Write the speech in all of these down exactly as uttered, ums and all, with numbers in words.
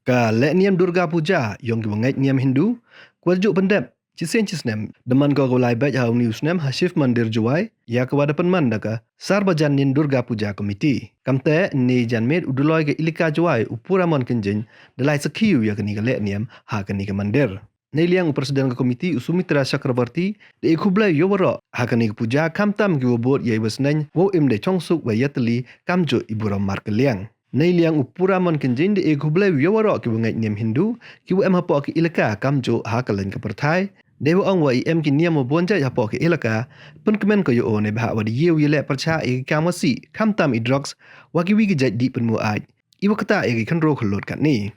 Ka lehniam Durga Puja yong kiwa ngait niam Hindu, kawa ju pyndep chisien chisnem, da man ko kawa lai beit ha uni u snem ha Shiv Mandir Jowai, ya kawa da pynman da ka Sarbajanin Durga Puja Committee. Kamtæ ynne i janmiet u Dolloi ka Elaka Jowai u Puramon Kynjing da lai sakhi u ya kani ka lehniam ha kani ka mandir. Neiliang u President ka Committee u Sumitra Chakravarty da e khublei ya waroh ha kani ka puja, khamtam kiwa bood yeiwa sneiñ wow im da chongsuk wa yatylli kamjooh i burom markylliang. Neiliang u Puramon Kynjing da e khublei u ya waroh kiwa ngait niam Hindu kiwa em hapoh ki elaka kamjooh ha kylleiñ ka pyrthai, deiwa ong wa i em ki niam wa boonjait hapoh ki elaka, pynkmen ko ya oo neibhah wa da ye u yaleh pyrchah ya ki kaam wa sih, khamtam i drugs wa kiwi ki jait dih pynmoo aiñ, iwa ktah ya ki khynroo khyllood katni.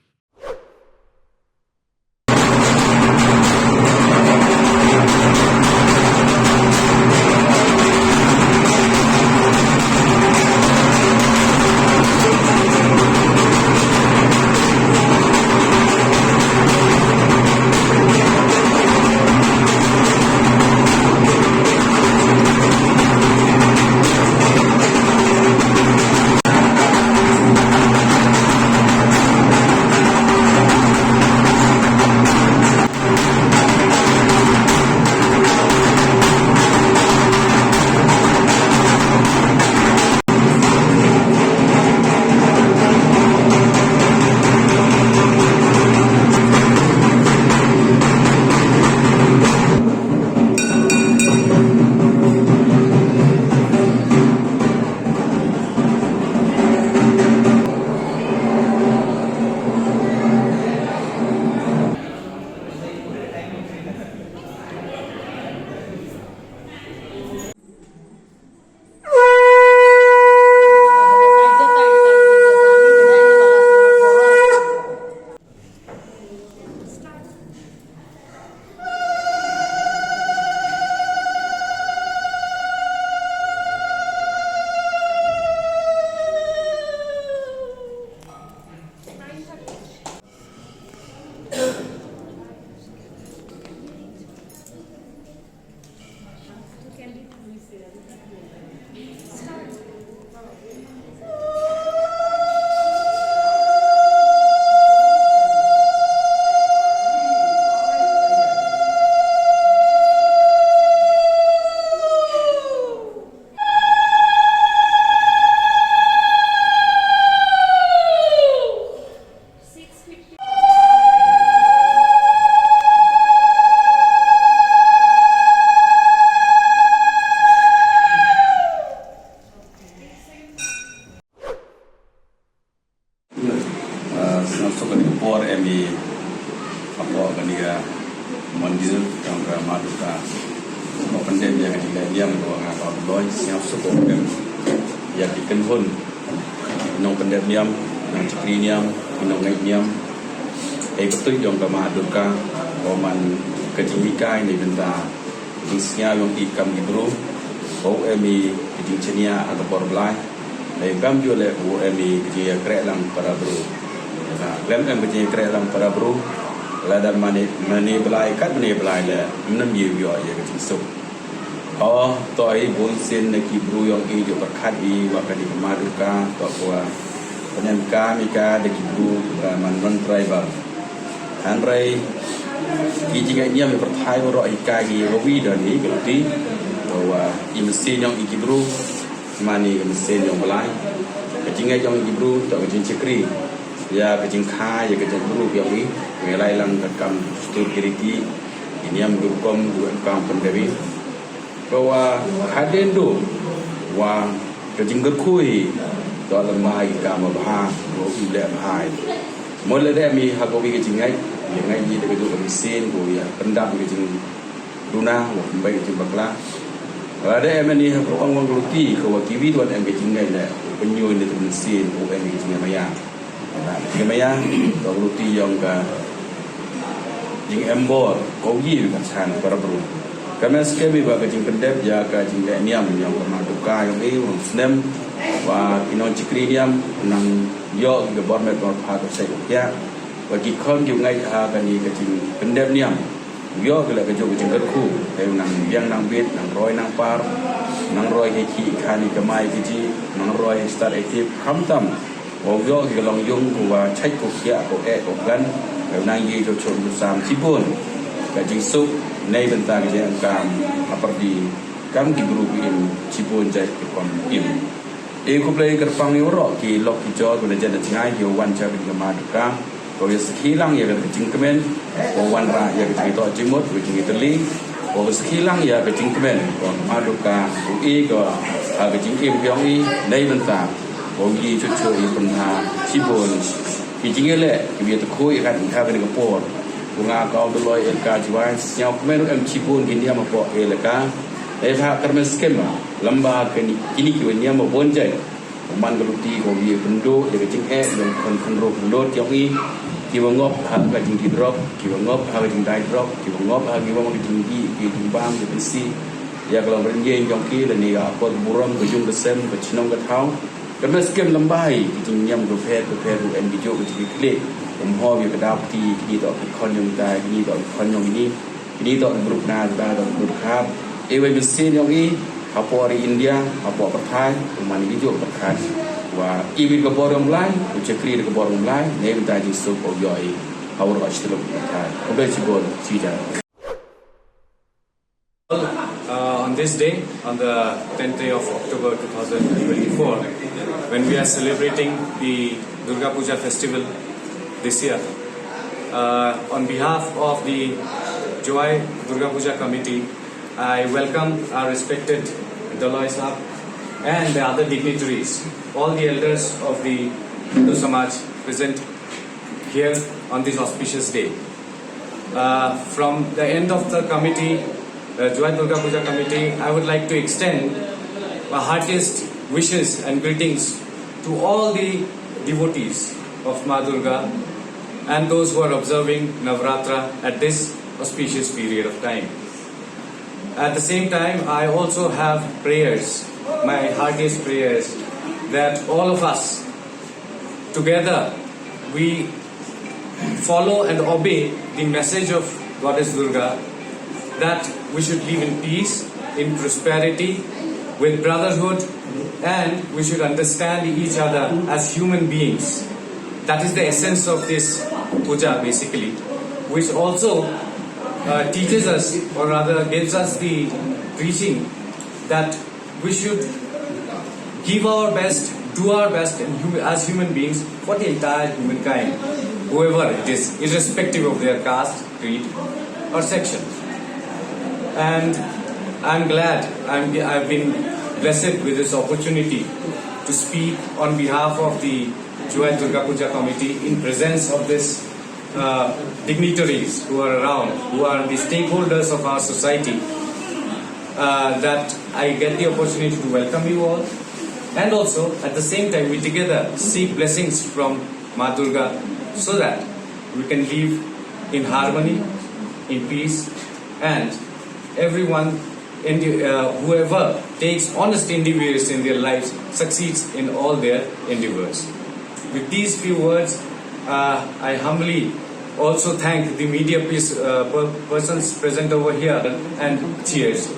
Ah, sñiawsuk kani ka por em i hapoh kani ka mandir yong ka Ma Durga. Wa pyndep ya kani ka lehniam ko nga ka Dolloi, sñiawsuk ko em ya ki kynhun nongpyndep niam, nongchakri niam, nongngait niam. Hei kyrtuid yong ka Ma Durga, ko man ka jinghikai neibynta jingsñiaw yong i kam ki bru, wow em i ka jingchaniah ha ka bor Blai. Hei kamjooh leh wow em i ka jingyakrehlang para bru. Na, lem em ka jingyakrehlang para bru, lada mane, mane Blai, kat mane Blai leh, ym em ye u yoh ya ka jingsuk. O, toh i boonsien na ki bru yong i jooh pyrkhat i wa kani ka Ma Durga, toh kawa pynemkaam i ka da ki bru, wa man non-tribal. Hynrei ki jingngait niam ya pyrthai waroh hikai ki wa wi da ni ka luti, toh wa i mynsiem yong i ki bru man i ka mynsiem yong Blai. Ka jingngait yong i ki bru toh ka jingchakri ya ka jingkha ya ka jaitbru yong i, ngi lai lang ka kam dustur ki riti, ki niam ki rukom, ki wa em kam pyndep i. Kawa hadien du wa ka jingkyrkhu i, toh lada mih i kam wa bha, wa u leh bha i. Mo lada em i ha kawi ka jingngait, ya ngait i da ka jooh ka mynsiem, ko ya pyndap ka jingduna, wa pynbeit ka jingbakla. Lada em i ha ka ong wa ka luti, kawa kiwi wan em ka jingngait leh, pynyoo i na ka mynsiem, ko em ka jingngait maya. Ka jingmaya, ka luti yong ka jingembor, ko yi ka chan para bru. Ka mes ka mi wa ka jingpyndep ya ka jinglehniam yong ka Ma Durga yong i, wa snem, wa ki nongchakri niam, nang yoh ki ka bor met bor pha ka chait ka khiah, wa ki khon ki ngait ha kani ka jingpyndep niam. Yoh ki leh ka jooh ka jingkyrkhu, hei nang biang nang bit, nang roi nang par, nang roi hei ki khan i kamai ki ji, nang roi hei stad hei tip, khamtam Wow yoh ki ka long yung ko wa chait ko khiah ko eh ko klan, ka nang ye jo chon ko sam chibun ka jingsuk, nei bynta ka jingkam ha pyrdi kam ki bru ki im chibun jait ki pom im. E khublei kyrpang ya waroh ki lok ki jor wa na jan na jngai ki wan cha ka jingkam ka. Ko ya sakhi lang ya ka jingkmen, ko wan ra ya ka jingtoh jingmut, ka jingitali, ko sakhi lang ya ka jingkmen, ko ma du ka u i ko, ha ka jingim yong i, nei bynta, ko i chuchu i pynha, chibun, ki jingele, ki ya tu khu i kan i ha ka ni ka por. Ko nga ka u doloi el ka jiwai, sñiaw kmen em chibun ki niam apo el ka, nei ha kyrmen skem, lamba ka ni, kini ki wa niam wa bon jai. U man ka luti ko ye pynduh ya ka jingeh yong khon khon rok lut yong i, ki wa ngop ha ka jingdih drok, ki wa ngop ha ka jingdai drok, ki wa ngop ha ki wa ka jingdih, ki jingbam, ki pynsi. Ya ka long rynjeng yong ki, lane ya ka burom, ka yung ka sem, ka chnong ka thaw. Ka mes kem lambai, ki jingniam ka pher, ka pher, u en ki jok, ka jingklik. Um ho ya ka dap ti, ki ni to ki khon yong ta, ki ni to ki khon yong ni. Kini toh ka group na, kini toh ka group khap. E wei mynsiem yong i, hapoh ri India, hapoh pyrthai, u man i jooh pyrthai. Wa i wei ka bor yong Blai, u chakri da ka bor yong Blai, ne bynta jingsuk u yoh i, ha waroh chi tulop pyrthai. Khublei chibun, chi jan. Uh, on this day, on the tenth day of October two thousand twenty-four, when we are celebrating the Durga Puja festival this year, uh, on behalf of the Jowai Durga Puja Committee, I welcome our respected Doloi Sahab and the other dignitaries, all the elders of the Hindu Samaj present here on this auspicious day. Uh, from the end of the committee, uh, Jowai Durga Puja Committee, I would like to extend my heartiest wishes and greetings to all the devotees of Ma Durga and those who are observing Navratra at this auspicious period of time. At the same time, I also have prayers, my heartiest prayers, that all of us together we follow and obey the message of Goddess Durga, that we should live in peace, in prosperity, with brotherhood, and we should understand each other as human beings. That is the essence of this puja, basically, which also, uh, teaches us, or rather gives us the preaching that we should give our best, do our best in hum-, as human beings for the entire humankind, whoever it is, irrespective of their caste, creed, or section. And I'm glad I'm, I've been blessed with this opportunity to speak on behalf of the Jowai Durga Puja Committee in presence of this uh, dignitaries who are around, who are the stakeholders of our society, uh, that I get the opportunity to welcome you all. And also, at the same time, we together seek blessings from Ma Durga so that we can live in harmony, in peace, and everyone, and, uh, whoever takes honest endeavors in their lives succeeds in all their endeavors. With these few words, uh, I humbly also thank the media piece, uh, per-, persons present over here, and cheers.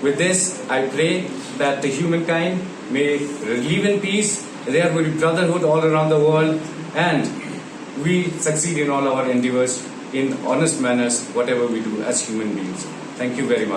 With this, I pray that the humankind may live in peace, there will be brotherhood all around the world, and we succeed in all our endeavors in honest manners, whatever we do as human beings. Thank you very much.